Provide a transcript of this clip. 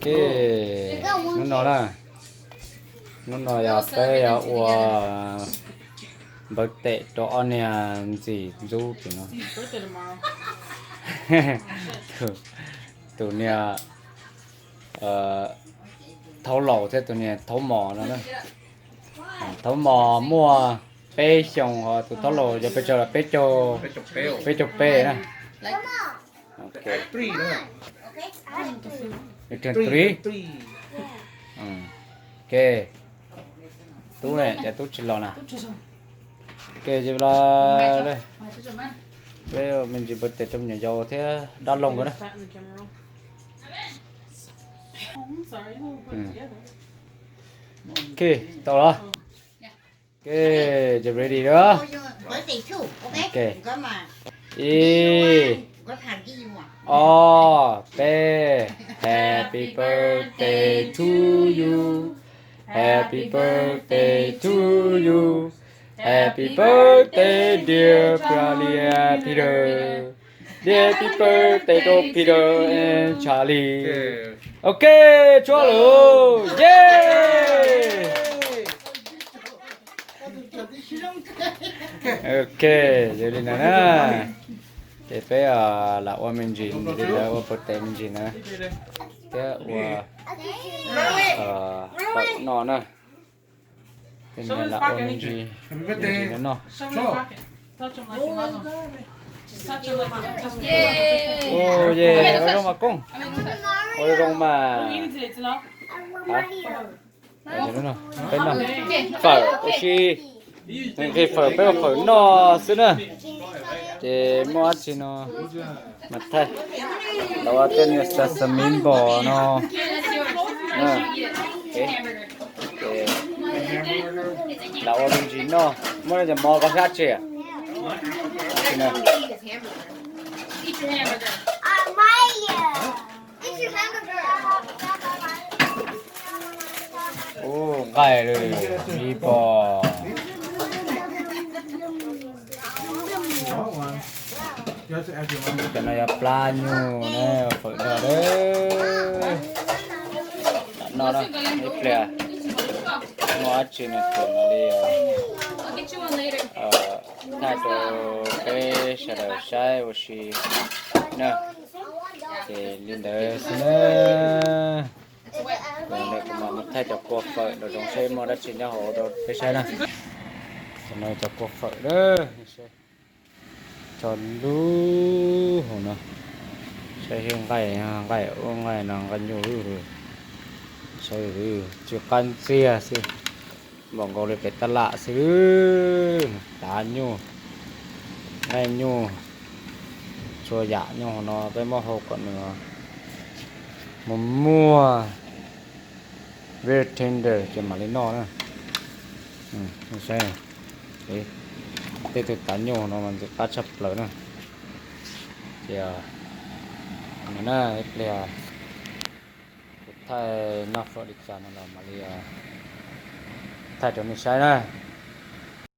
Hnub no na, hnub no yog peb yuav ua npawv tes rau ob niag ntxim ntxub tim no. Tus niag thaub laus thiab tus niag thaub mos no na. Thaub mos muaj peb xyoos, ho tus thaub laus yog pes tsawg los peb caug, peb caug peb na. Three. Ok, tub ne, cas tub tsis los na. Ok, peb ua me ntsis npawv tes rau me nyuam yaus thiab dab laug nkawd na. Ok, tau los. Ok, you ready lawm? Ok, ib, ob, peb. Happy birthday to you. Happy birthday to you. Happy birthday, dear Charlie and Peter. Happy birthday to Peter and Charlie. Ok, tshuab lawm, yeah. Ok, yog li ntawd na, ces peb lam ua me ntsis li ntawd, ua npawv tes me ntsis na, thiab ua fawm no na. Ces lam ua me ntsis no noj. Ua zoo mas koob, ua zoo mas. Peb noj fawm ua si, nqhis fawm peb ua fawm noj xwb na. Ces muaj dab tsi no mas thaij, tau tej niag sesame npos no. Lam ua me ntsis noj, muab cov mov koj xab tsi. Ub, nqaij li pom. Cov no yog plab nyuj na, fawm noj lawm. Tam no na, ib pliag muaj dab tsi nws tseem mam li thaij rau peb sawv daws saib ua si na. Ces li ntawd xwb na. Kuv mam mus thaij cov kua fawm rau zoo seb muaj dab tsi nyob hauv rau peb saib na. Cov no cov kua fawm na. Tso lub hauv no, saib seb nqaij, nqaij ub nqaij no nqaij nyuj, saib tsis qab ntxiag xwb, npaum nkaus li pem tab lam xwb. Tav nyuj, nqaij nyuj, txhua yam nyob hauv no peb muab hau kom nws mus muag very tender ces mam li noj na. Saib, tej tug tav nyuj no mas ntxim qab tshaj plaws na. Ces na, ib pliag kuv thaij noj fawm li cas no los mam li thaij rau nej saib na.